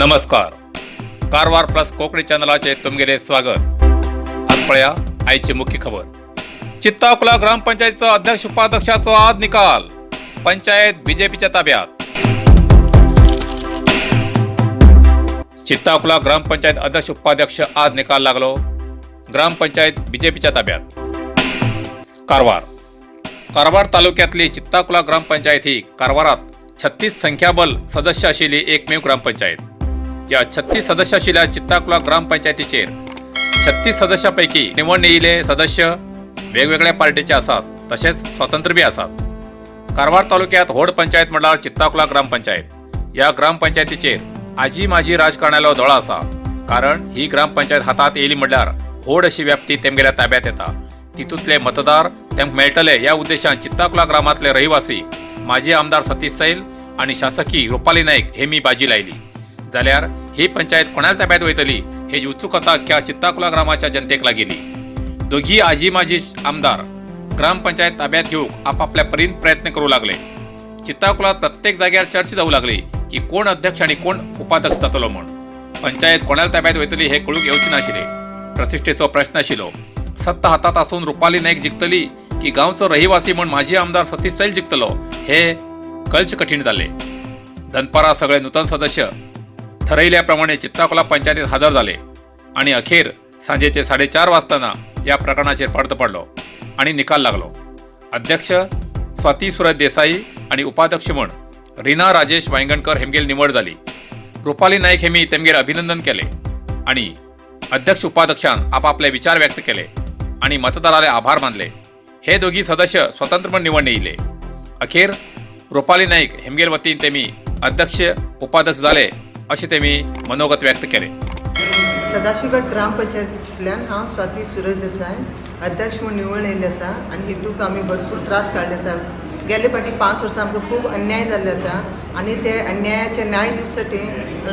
नमस्कार, कारवार प्लस कोंकणी चॅनलाचे तुमगेले स्वागत. आज पळया आयची मुख्य खबर. चित्ताकुला ग्रामपंचायतचो अध्यक्ष उपाध्यक्षाचो आज निकाल. पंचायत बीजेपीच्या ताब्यात. चित्ताकुला ग्रामपंचायत अध्यक्ष उपाध्यक्ष आज निकाल लागलो. ग्रामपंचायत बीजेपीच्या ताब्यात. कारवार. कारवार तालुक्यातली चित्ताकुला ग्रामपंचायत ही कारवारात 36 संख्याबल सदस्य आशिल्ली एकमेव ग्रामपंचायत. या 36 सदस्य आशिल्ल्या चित्ताकुला ग्रामपंचायतीचेर 36 सदस्यांपैकी निवडून येयिल्ले सदस्य वेगवेगळ्या पार्टीचे आसात, तशेंच स्वतंत्र बी आसात. कारवार तालुक्यात व्हड पंचायत म्हणल्यार चित्ताकुला ग्रामपंचायत. ह्या ग्रामपंचायतीचेर आजी माजी राजकारण्यालो दोळो आसा, कारण ही ग्रामपंचायत हातात येयली म्हणल्यार व्हड अशी व्याप्ती तेमगेल्या ताब्यात येता. तितूंतले मतदार तेमकां मेळटले ह्या उद्देशान चित्ताकुला ग्रामांतले रहिवासी माजी आमदार सतीश सैल आनी शासकी रुपाली नाईक हेमी बाजी लायली. जाल्यार ही पंचायत कोणाल्या ताब्यात वयतली हेजी उत्सुकता ह्या चित्ताकुला ग्रामाच्या जनतेक लागिल्ली. दोघी आजी माजी आमदार ग्रामपंचायत ताब्यात घेवंक आपापल्या परीन प्रयत्न करूं लागले. चित्ताकुलात प्रत्येक जाग्यार चर्चा जावं लागली की कोण अध्यक्ष आनी कोण उपाध्यक्ष जातलो म्हूण. पंचायत कोणाल्या ताब्यात वयतली हे कळूंक येवचें नाशिल्लें. प्रतिश्ठेचो प्रश्न आशिल्लो. सत्ता हातात आसून रुपाली नाईक जिखतली की गांवचो रहिवासी म्हूण माजी आमदार सतीश सैल जिखतलो हे कळचें कठीण जाल्लें. दनपारां सगळे नूतन सदस्य ठरयल्या प्रमाणे चित्ताकुला पंचायतीत हजर जाले आणि अखेर सांजेचे 4:30 वाजताना या प्रकरणाचेर पडदो पडलो आणि निकाल लागलो. अध्यक्ष स्वाती सुरज देसाई आणि उपाध्यक्ष म्हूण रीना राजेश वायंगणकर हेमगेल निवड जाली. रुपाली नाईक हेमी तेमगेर अभिनंदन केले आणि अध्यक्ष उपाध्यक्षान आपापले विचार व्यक्त केले आणि मतदाराले आभार मानले. हे दोघी सदस्य स्वतंत्र म्हूण निवडून येयले. अखेर रुपाली नाईक हेमगेल वतीन तेमी अध्यक्ष उपाध्यक्ष जाले अशें तेमी मनोगत व्यक्त केले. सदाशिवगड ग्रामपंचायतींतल्यान हांव स्वाती सुरज देसाय अध्यक्ष म्हूण निवडून येयल्लें आसा आनी हितूक आमी भरपूर त्रास काडले आसा. गेले फावटी 5 वर्सां आमकां खूब अन्याय जाल्ले आसा आनी ते अन्यायाचे न्याय दिवसाठी,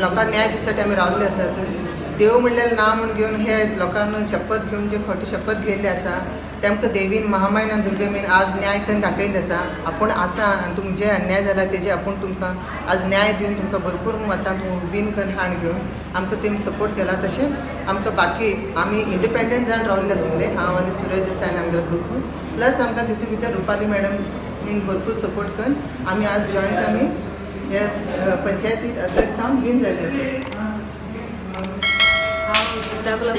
लोकांक न्याय दिवसाठी आमी रावल्ले आसात. देव म्हणल्यार ना म्हूण घेवन हे लोकांक शपथ घेवन जे खोटी शपथ घेयल्ली आसा, तेमकां देवीन, महामायन आनी दुर्गेमायन आज न्याय करून दाखयल्ले आसा. आपूण आसा आनी तुमचे अन्याय जाला तेजे आपूण तुमकां आज न्याय दिवन तुमकां भरपूर मतां विन करून हाड घेवन आमकां तेमी सपोर्ट केला. तशें आमकां बाकी आमी इंडिपेंडंट जावन रावल्ले आसले, हांव आनी सुरज देसाय आनी आमगेलो ग्रुप, प्लस आमकां तितून भितर रुपाली मॅडम भरपूर सपोर्ट करून आमी आज जॉयंट आमी हे पंचायतीत अध्यक्ष जावन विन जाल्ले आसा. हांव चित्ताकुला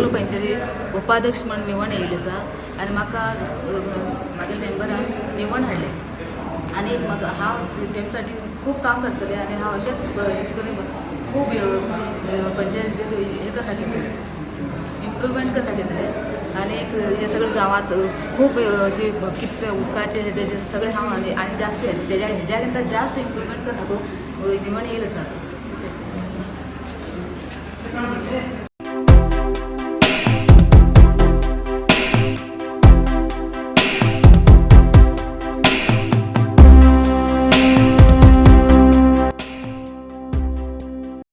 पंचायतीत उपाध्यक्ष म्हणून निवड येयल्ली आसा आनी म्हाका म्हागेले मेंबरान निवड हाडलें आनी म्हाका हांव तेमचे साठी खूब काम करतलें आनी हांव अशेंच हेजे करून खूब पंचायतीत हें करता घेतलें, इम्प्रुवमेंट करता घेतलें. आनी एक हे सगळे गांवांत खूब अशी कितें उदकाचें हे तेजें सगळें हांव आनी आनी जास्त तेज्या हेज्या जास्त इम्प्रुवमेंट करता निवड येयलें आसा.